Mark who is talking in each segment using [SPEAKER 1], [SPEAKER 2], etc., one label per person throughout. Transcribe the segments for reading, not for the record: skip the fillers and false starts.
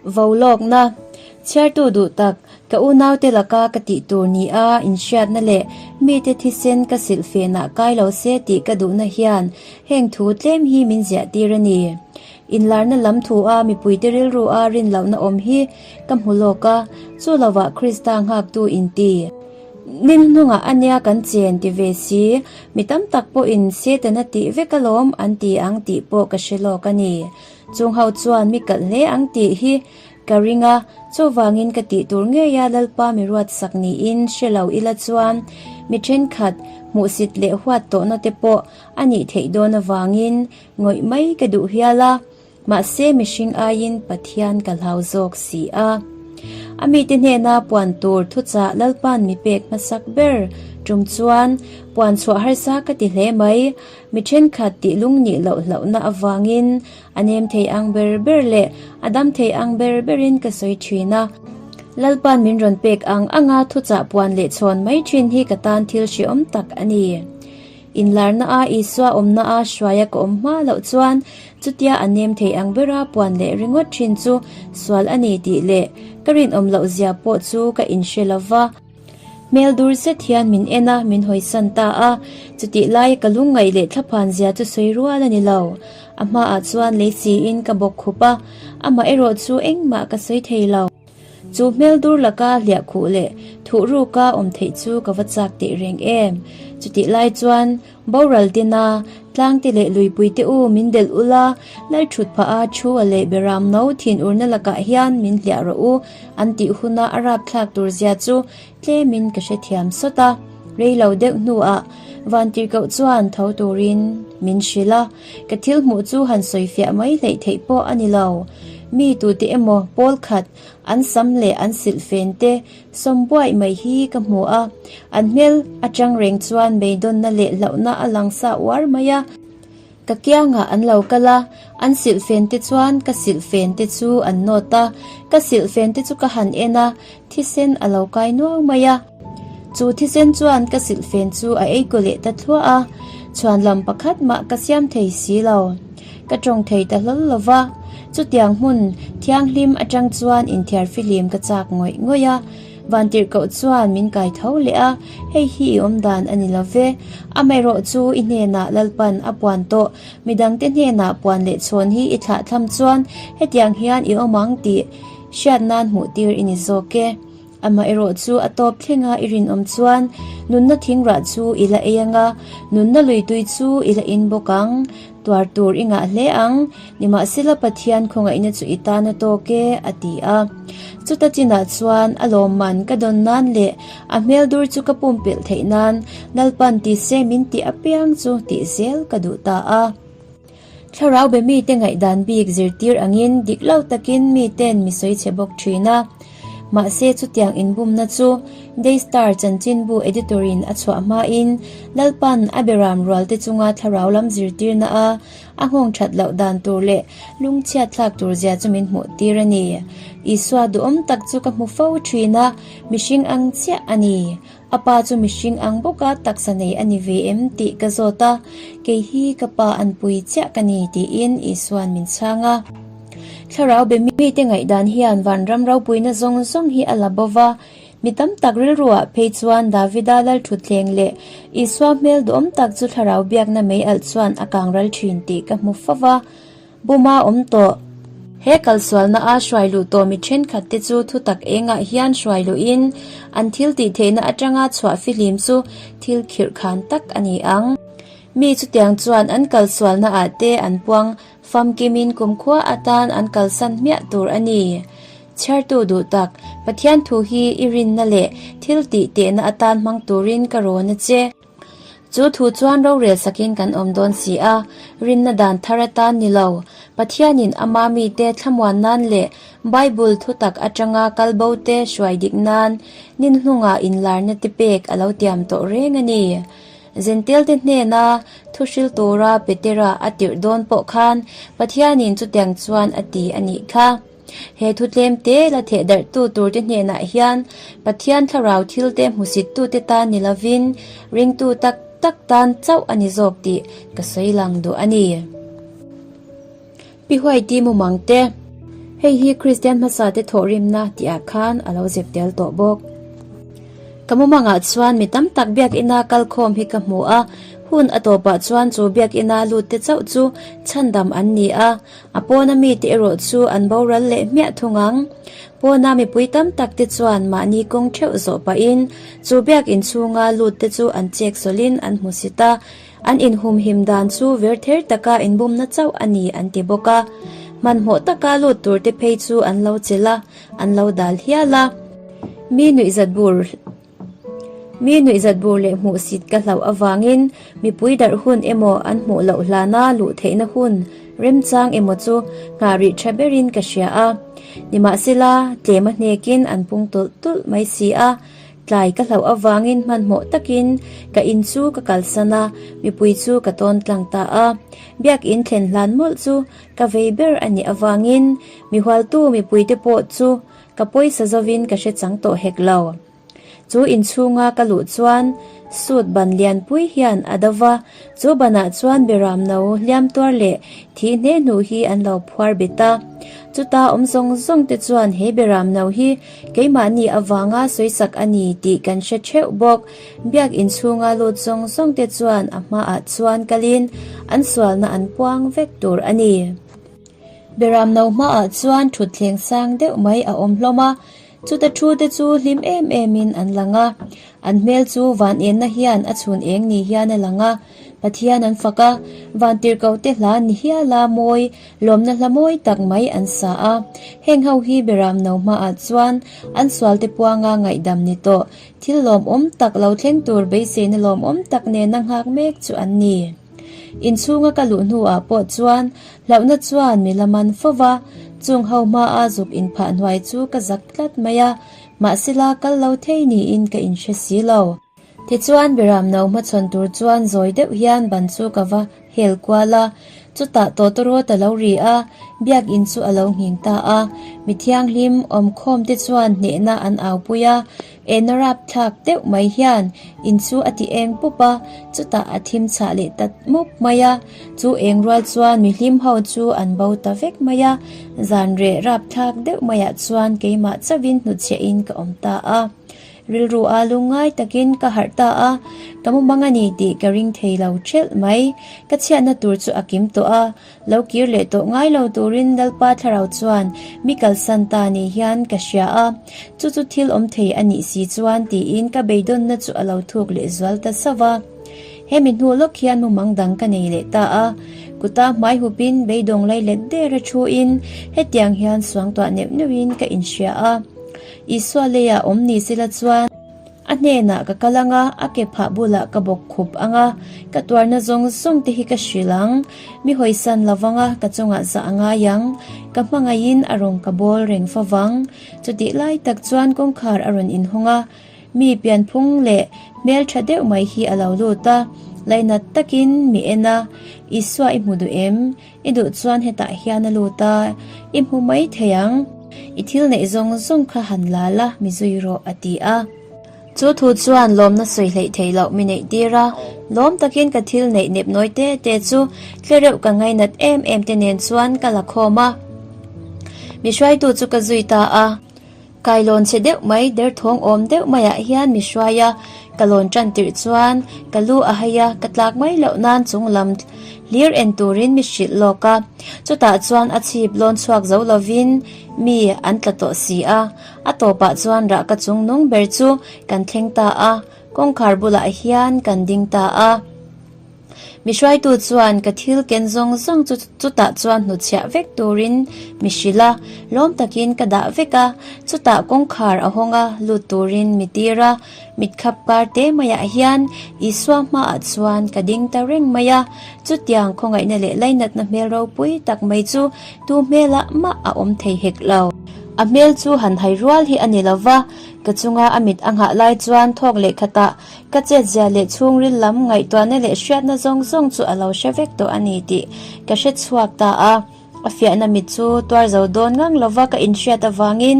[SPEAKER 1] Vo lawkna, Chhiartu duh tak, ka unaute laka ka tih tur nia inhriatna leh mite thisen ka silh fenah kai lo se tih ka duhna hian heng thu tlem hi min ziah tir a ni. Inlarna lam thu a mipuite rilru a rin lohna awm hi ka hmu lawk a, chu lovah Krista nghaktu inti. Nin hnungah a nia kan chen ti ve si, mi tam tak pawhin Setana tih vek alawm an ti ang tih pawh ka hre lawk a ni. Chung ho chuan mi kalh hle ang tih hi ka ring a, chuvangin ka tih tur ngei a Lalpa mi ruatsak niin hre lo ila chuan mi thenkhat hmuhsit leh huat tawhna te pawh a nih theih dawn avangin ngawih mai ka duh hial a, mahse mihring aiin Pathian ka hlau zawk si a. A mite hnena puan tur thuchah Lalpa'n mi pek hmasak ber tum chuan puan chhuah harsa ka ti hle mai. Mi thenkhat tih lung nih loh hlauhna avangin a nem thei ang ber ber leh a dam thei ang ber berin ka sawi thin a. Lalpa'n min rawn pek ang anga thuchah puan leh chhawn mai thin hi ka tan thil hrehawm tak a ni. Inlarna a Isua awmna a hruaia ka awm hma loh chuan chutia a nem thei ang bera puan leh ringawt thin chu sual a ni tih leh ka rinawm loh zia pawh chu ka inhre lo va. Hmel dur zet hian min en a, min hawisan ta a. Chutih laia ka lungngaih leh thlaphan zia chu sawi rual a ni lo. A hmaah chuan lei siin ka bawk khup a, amah erawh chu engmah ka sawi thei lo. Chu hmel dur laka hliah khuh leh thuh ruka awm theih chu ka va chak teh reng em. Chutih lai chuan boral tina tlangte leh luipuite u min delh ula, lal thut phah a thu a leh beram no thin urna lakah hian min hliah rawh u an tih huna a rapthlak tur zia chu tlemin ka hrethiam sawt a. Rei lo deuh hnuah Vantirhkoh chuan tho turin min hrilh a, ka thil hmuh chu han sawifiah mai hleih theih pawh a ni lo. Mi tute emaw pawl khat an sam leh an silh fen te sawm buaih mai hi ka hmu a, an hmel atang reng chuan beidawnna leh hlauhna a lang sa uar mai a. Ka kiangah an lo kal a, an silhfen te chuan ka silhfen te chu an nawt a, ka silhfen te chu ka han en a, thisen a lo kai nuau mai a. Chu thisen chuan ka silhfen chu a ei kaw leh ta thluah a, chhuan lam pakhat mah ka siam thei si lo. Ka tawng thei ta hlawl lo va, chutiang hmun thianghlim atang chuan inthiar fihlim ka chak ngawih ngawih a. Vantirhkoh chuan min kai tho leh a, Hei hi i awm dan a ni lo ve. Amaherawh chu i hnenah Lalpan a puan tawh, midangte hnenah puan leh chhawn hi i thlah tham chuan hetiang hian i awm ang tih hriat nan hmuh tir i ni zawk e. Amaherawh chu a tawp thlenga i rinawm chuan nunna thingrah chu i la ei ang a, nunna lui tui chu i la in bawk ang. Tuar tur i ngah hle ang, nimahsela Pathian khawngaihna chu i tan a tawk e, a ti a. Chuta chinah chuan a lawmman ka dawn nan leh a hmel dur chu ka pumpelh theih nan Lalpan ti se min tih apiang chu tih zel ka duh ta a. Thlarau be mite ngaihdan bik zirtir angin dik lo takin miten mi sawi chhe bawk thin a. Mahse chutiang inbumna chu Daystar chanchinbu editor-in a chhuah hmain Lalpan a beram rualte chunga thlarau lam zirtirna a a nghawng that loh dan tur leh lungchhiat thlak tur zia chu min hmuh tir a ni. Isua duhawm tak chu ka hmu fo thin a, mihring ang chiah a ni. A pa chu mihring ang bawka taksa nei a ni ve em tih ka zawt a, kei hi ka pa anpui chiah ka ni tiin Isua'n min chhang a. Thlarau be mite ngaihdan hian vanram ropuina zawng zawng hi a la bo va, mi tam tak rilruah phei chuan Davida lalthutthleng leh Isua hmel duhawm tak chu thlarau biakna mei alh chuan a kangral thin tih ka hmu fo va. Buma awm tawh. He kalsualna a hruai luh tawh mi thenkhat te chu thutak engah hian hruai luhin an thil tih theihna atanga chhuah fihlim chu thil khirh khan tak a ni ang. Mi chutiang chuan an kalsualna ah te an puang famkimin kumkhua atan an kalsan hmiah tur a ni. Chhiartu duh tak, Pathian thu hi i rinna leh thil tih tehna atan hmang turin ka rawn a che. Chu thu chuan rorel sakin kan awm dawn si a, rinna dan thar atan ni lo. Pathianin ama mite thlamuan nan leh Bible thutak atanga kalbo te hruai dik nan ninhlungah inlarna te pek a lo tiam tawh reng a ni. Zentelte hnena thu hril tura Petera a tirh dawn pawh khan Pathianin chutiang chuan a ti a nih kha. He thu tlem te la theh darhtu turte hnenah hian Pathian thlarau thilte hmusittute tan ni lovin ringtu tak tak tan chauh a ni zawk tih ka sawi lang duh a ni. Pi Huaiti mumang te. Hei hi Kristian hmasate thawhrimna tihah khan a lo zep tel tawh bawk. Ka mumangah chuan mi tam tak biakina kalkhawm hi ka hmu a, hun a tawpah chuan chu biakina lutte chauh chu chhandam an ni a, a pawna mite erawh chu an boral leh hmiah thung ang. Pawna mipui tam takte chuan mahni kawng theuh zawh pahin chu biakin chhunga lutte chu an chek sawlhin an hmu sit a, An inhumhim dan chu verther taka inbumna chauh a ni an ti bawk a. Hmanhmawh taka lut turte phei chu an lo chelh a, an lo dal hial a. Mi nuihzat bur Mi nuihzat bur leh hmuhsit ka hlauh avangin mipui darh hun emaw an hmuh loh hlana luh theihna hun remchang emaw chu nghah rih tha berin ka hria a. Nimahsela, tlem a hnekin an pung tawlh tawlh mai si a. Tlai ka hlauh avangin hmanhmawh takin ka in chu ka kalsan a, mipui chu ka tawn tlang ta a. Biakin thlen hlan mawlh chu ka vei ber a nih avangin mi hualtu mipuite pawh chu ka pawisa zovin ka hre chang tawh hek lo. Chu inchhunga ka luh chuan suit ban lianpui hian a do va, Chu banah chuan Beram no hliam tuar leh thih hne hnuh hi an lo phuar bet a. Chuta awm zawng zawng te chuan he Beram no hi keimahni avanga sawisak a ni tih kan hre theuh bawk. Biak inchhunga lut zawng zawng te chuan a hmaah chuan kalin an sualna an puang vek tur a ni. Beram no hmaah chuan thutthleng sang deuh mai a awm hlawm a. Chuta thu te chu hlim em em in an lang a, an hmel chu van enna hian a chhun eng ni hian a lang a, Pathian an fak a, van tirhkoh te hla ni hiala mawi, lawmna hla mawi tak mai an sa a. Heng ho hi Beram no hmaah chuan an sualte puanga ngaihdam ni tawh, thil lawmawm tak lo thleng tur beiseina lawmawm tak nena nghak mek chu an ni. Inchhunga ka luh hnuah pawh chuan hlauhna chuan mi la man fo va, chung ho hmaa zuk inphah hnuai chu ka zak tlat mai a, mahsela kal lo thei niin ka inhre si lo. Tichuan Beram no hmachhawn tur chuan zawi deuh hian ban chu ka va hel kual a, chutah tawtawrawt a lo ri a, biakin chu a lo nghing ta a, mi thianghlim awmkhawm te chuan hnehna an aupui a, Ena rapthlak deuh mai hian in chu a ti eng pup a, chutah a thim chhah leh ta mup mai a. Chu eng rual chuan mihlim ho chu an bo ta vek mai a, zan reh rapthlak deuh maiah chuan keimah chauhin hnutchhiahin ka awm ta a. Rilru a lungngai takin ka harh ta a, ka mumang a ni tih ka ring thei lo thelh mai. Ka chhiatna tur chu a kim tawh a, Lo kir leh tawh ngai lo turin Lalpa thlarau chuan mi kalsan ta ni hian ka hria a, chu chu thil awm thei a nih si chuan tiin ka beidawnna chu a lo thuk leh zual ta sauh a. Hemi hnu lawk hian mumang dang ka nei leh ta a, kuta hmai hupin beidawng lai let der a thuin hetiang hian suangtuah neuh neuhin ka inhria a, Isua leiah awm ni sila chuan, A hnenah ka kal ang a, a ke phah bulah ka bawk khup ang a, ka tuarna zawng zawng te hi ka hrilh ang. Mi hawisan lo vang a, ka chungah zah a ngai ang. Ka hmangaihin a rawn ka bawl reng fo vang. Chutih lai tak chuan kawngkhar a rawn inhawng a, mi pianphung leh hmel tha deuh mai hi a lo lut a, lainat takin mi en a, Isua i hmu duh em? I duh chuan hetah hian a lut a, i hmu mai thei ang. I thil neih zawng zawng kha han la la, mi zui rawh, a ti a. Chu thu chuan lawmna sawi hleih theih loh mi neih tir a, lawm takin ka thil neih nep nawi te te chu tlereuh ka ngainat em em te nen chuan ka la khawm a. Mi hruaitu chu ka zui ta a. Kailawn chhe deuh mai, derthawng awm deuh maiah hian mi hruai a, ka lawn tan tirh chuan ka lu a hai a, ka tlak mai loh nan chung lam hlir en turin mi hrilh lawk a. Chutah chuan a chhip lawn chhuak zo lovin mi an tla tawh si a, a tawpah chuan rah ka chung nung ber chu kan thleng ta a, kawngkhar bulah hian kan ding ta a. Mi hruaitu chuan ka thil ken zawng zawng chu chutah chuan hnuchhiah vek turin mi hrilh a, lawm takin ka dah vek a, chutah kawngkhar a hawng a, lut turin mi tir a, mitkhap kar te maiah hian Isua hmaah chuan ka ding ta reng mai a, chutiang khawngaihna leh lainatna hmel ropui tak mai chu tu hmelah mah a awm thei hek lo. A hmel chu han hai rual hi a ni lo va, ka chunga a mit a nghah lai chuan thawk leh khatah Ka chetzia leh chhungril lam ngaihtuahna leh hriatna zawng zawng chu a lo hre vek tawh a ni tih ka hre chhuak ta a. A fiahna mit chu tuar zo dawn ngang lova ka inhriat avangin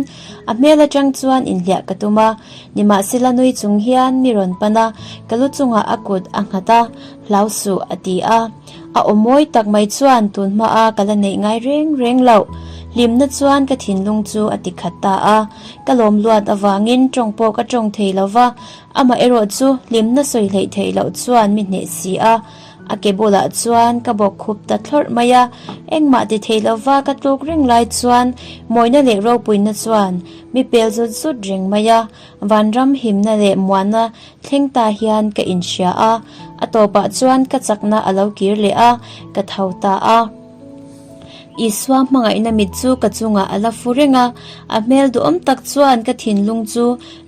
[SPEAKER 1] a hmel atang chuan inhliah ka tum a. Nimahsela nui chung hian mi rawn pan a, ka lu chungah a kut a nghat a, Hlau suh a ti a. A aw mawi tak mai chuan tun hmaa ka la neih ngai reng reng loh. Hlimna chuan ka thinlung chu a ti khat ta a. Ka lawm luat avangin tawng pawh ka tawng thei lo va, amaherawh chu hlimna sawi hleih theih loh chuan mi hneh si a. A ke bulah chuan ka bawk khup ta thlawrh mai a, engmah ti thei lova ka tluk reng lai chuan mawina leh ropuina chuan mi pel zut zut reng mai a, vanram himna leh muanna thleng ta hian ka inhria a, a tawpah chuan ka chakna a lo kir leh a, ka tho ta a. Isua hmangaihna mit chu ka chungah a la fu reng a, a hmel duhawm tak chuan ka thinlung chu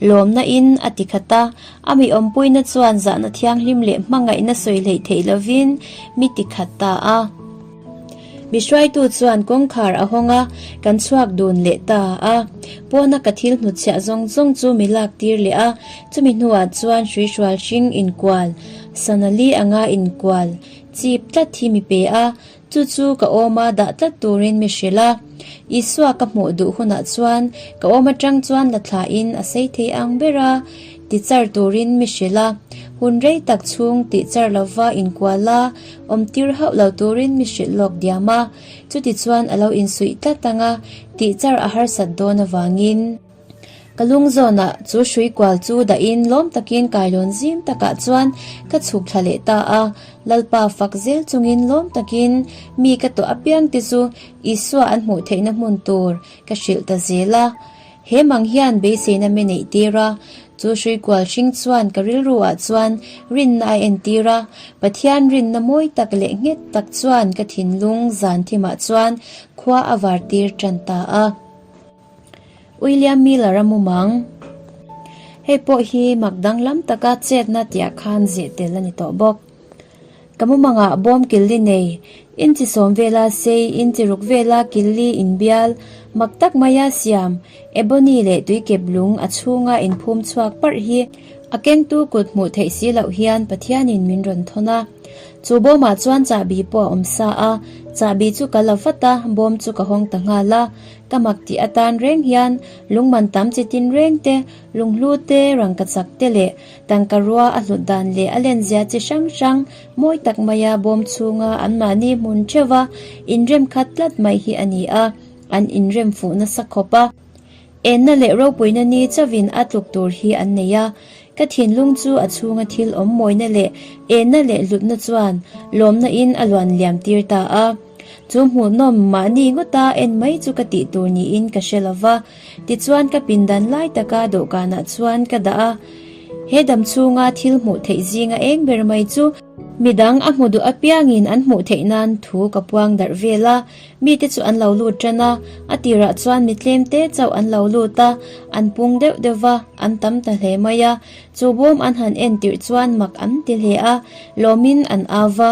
[SPEAKER 1] lawmna in a ti khat a, a mi awmpuina chuan zahna thianghlim leh hmangaihna sawi hleih theih lovin mi ti khat ta a. Mi hruaitu chuan kawngkhar a hawng a, kan chhuak dun leh ta a. Pawna ka thil hnutchhiah zawng zawng chu mi lak tir leh a, chumi hnuah chuan hruihrual hring inkual, sana li anga inkual chip tlat hi mi pe a, Chu chu ka awma dah tlat turin mi hrilh a. Isua ka hmuh duh hunah chuan ka awm atang chuan la thlain a sei thei ang ber a, ti char turin mi hrilh a. Hun rei tak chhung tih char lova inkual a, awm tir hauh lo turin mi hrilh lawk diam a. Chutichuan a lo insuih tlat ang a, tih char a harsat dawn avangin. Ka lung zawnah chu hrui kual chu dahin lawm takin kailawn zim takah chuan ka chhuk thla leh ta a. Lalpa fak zel chungin lawm takin mi ka tawh apiang te chu Isua an hmuh theihna hmun tur ka hrilh ta zel a. He mang hian beiseina mi neih tir a, chu hrui kual hring chuan ka rilru ah chuan rinna a entir a. Pathian rinna mawi tak leh nghet tak chuan ka thinlung zan thimah chuan khua a var tir tan ta a. William Miller a mumang. Hei pawh hi mak danglam taka chetna tihah khan zeh tel a ni tawh bawk. Ka mumangah bawm killi nei, inchi sawm vela sei, inchi ruk vela killi inbial, mak tak maia siam, ebony leh tuikep lung a chhunga inphum chhuak parh hi a kengtu kut hmuh theih si loh hian Pathianin min rawn thawn a. Chu bawmah chuan chahbi pawh a awm sa a, chahbi chu ka la vat a, bawm chu ka hawng ta nghal a. Ka mak tih atan reng hian lungman tam chi tin reng te, lunghlu te, rangkachak te leh tangka rua a hlut dan leh a lenzia chi hrang hrang mawi tak maia bawm chhunga anmahni hmun theuha inrem khat tlat mai hi a ni a, an inrem fuh nasa khawp a. Enna leh ropuina ni chauhin a tluk tur hi an nei a, ka thinlung chu a chhunga thil awm mawina leh enna leh hlutna chuan lawmna in a luan liam tir ta a. Chu hmuhnawm mahni ngawta en mai chu ka tih tur niin ka hre lo va, tichuan ka pindan lai taka dawhkanah chuan ka dah a. He dam chhunga thil hmuh theih zinga eng ber mai chu midang a hmu duh apiangin an hmuh theih nan thu ka puang darh vel a, mite chu an lo lut tan a, a tirah chuan mi tlem te chauh an lo lut a, an pung deuh deuh va, an tam ta hle mai a. Chu bawm an han en tirh chuan mak an ti hle a, lawmin an au va.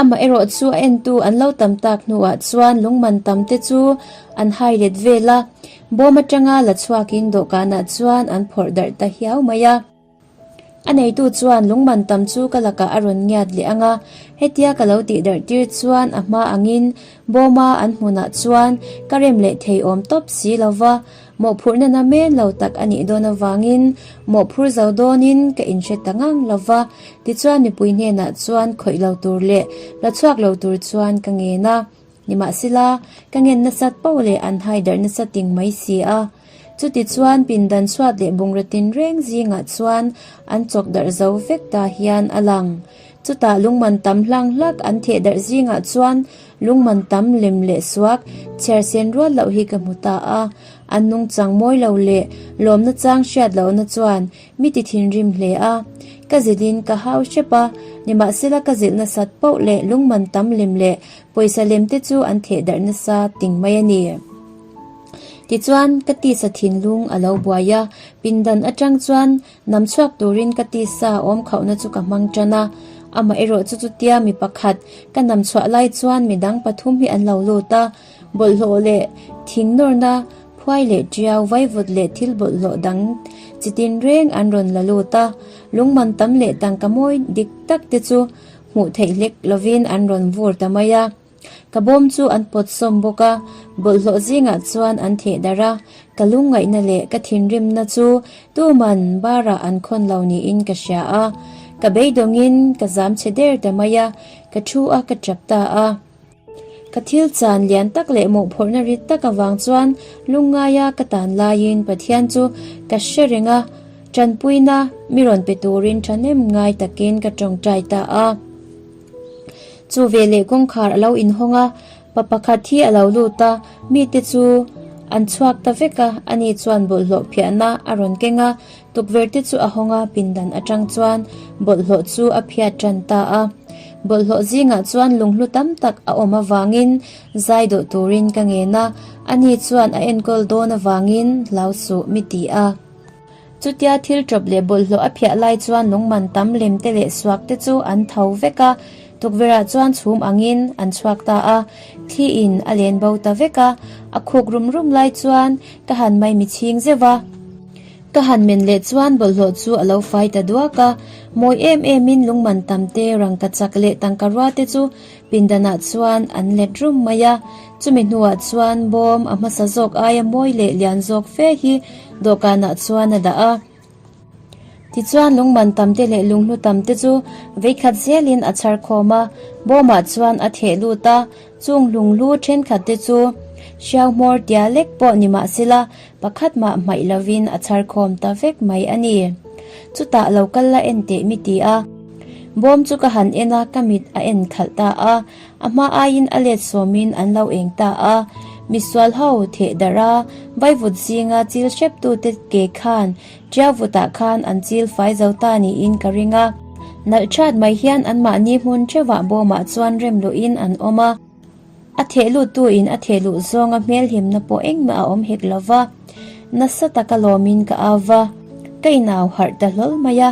[SPEAKER 1] Amah erawh chu a entu an lo tam tak hnuah chuan lungman tam te chu an hai let vel a, bawm atanga la chhuakin dawhkanah chuan an phawrh darh ta hiau mai a. A neitu chuan lungman tam chu ka lakah a rawn ngiat leh ang a, hetia ka lo tih darh tir chuan a hma angin bawma an hmunah chuan ka rem leh thei awm tawp si lo va, Mawhphurhna na men lo tak a nih dawn avangin mawhphur zo dawnin ka inhre ta ngang lo va, tichuan mipui hnenah chuan khawih lo tur leh la chhuak lo tur chuan ka ngen a. Nimahsela, ka ngen nasat poh leh an haidarh nasa ting mai si a. Chutichuan pindan chhuat leh bungraw tinreng zingah chuan an chawk darh zo vek ta hian a lang. Chutah lungman tam hlang hlak an theh darh zingah chuan lungman tam lem leh suak chhiar sen rual loh hi ka hmu ta a. An nungchang mawi lo leh lawmna chang hriat lohna chuan mi ti thinrim hle a. Ka zilhin ka hau hrep a, nimahsela ka zilh nasat poh leh lungman tam lem leh pawisa lem te chu an theh darh nasa ting mai a ni. Tichuan, ka tisa thinlung a lo buai a, pindan atang chuan Nam chhuak turin ka tisa awm khauhna chu ka hmang tan a, amah erawh chu chutia mi pakhat ka nam chhuah lai chuan midang pathum hi an lo lut a, bawlhhlawh leh thing nawrna phuai leh tiau vaivut leh thil bawlhhlawh dang chi tin reng an rawn la lut a, lungman tam leh tangka mawi dik tak te chu hmuh theih hlek lovin an rawn vur ta mai a. Ka bawm chu an pawt sawm bawk a, bawlhhlawh zingah chuan an theh darh a, ka lungngaihna leh ka thinrimna chu tuman barah an khawn lo niin ka hria a. Ka beidawngin ka zam chhe der ta mai a, ka thu a ka tap ta a. Ka thil chan lian tak leh mawhphurhna rit tak avang chuan lungngaia ka tan laiin Pathian chu ka hre reng a, tanpuina mi rawn pe turin thahnem ngai takin ka tawngtai ta a. Chu veleh kawngkhar a lo inhawng a, pa pakhat hi a lo lut a, mite chu an chhuak ta vek a, ani chuan bawlhhlawh phiahna a rawn keng a, tukverh te chu a hawng a, pindan atang chuan bawlhhlawh chu a phiat tan ta a. Bawlhhlawh zingah chuan lunghlu tam tak a awm avangin zai dawh turin ka ngen a, ani chuan a enkawl dawn avangin hlau suh mi ti a. Chutia thil ṭawp leh bawlhhlawh a phiah lai chuan lungman tam lem te leh suak te chu an tho vek a, tukverhah chuan chhum angin an chhuak ta a, thli in a len bo ta vek a, a khuk rum rum lai chuan ka han maimi chhing zeuh va. Ka han men leh chuan bawlhhlawh chu a lo fai ta duak a, mawi em em in lungman tam te rangka chak leh tangka rua te chu pindanah chuan an let rum mai a, chumi hnuah chuan bawm a hmasa zawk aia mawi leh lian zawk fe hi dawhkanah chuan a dah a. Tichuan lungman tam te leh lunghlu tam te chu veikhat zelin a chhar khawm a, bawmah chuan a theh lut a, chung lunghlu thenkhat te chu hriau hmawr tia lek pawh ni mahsela pakhat mah hmaih lovin a chhar khawm ta vek mai a ni. Chutah lo kal la en teh mi ti a. Bawm chu ka han en a, ka mit a en khalh ta a. A hma aiin a let sawmin an lo eng ta a. Misual ho theh darh a, vaivut zinga chil hrep tute ke khan ṭiau vutah khan an chil fai zo ta niin ka ring a. Nalh ṭhat mai hian anmahni hmun ṭheuhah bawmah chuan rem luhin an awm a. A theh luttuin a theh luh zawnga hmelhimna pawh engmah a awm hek lo va, nasa taka lawmin ka au va, ka inau harh ta hlawl mai a.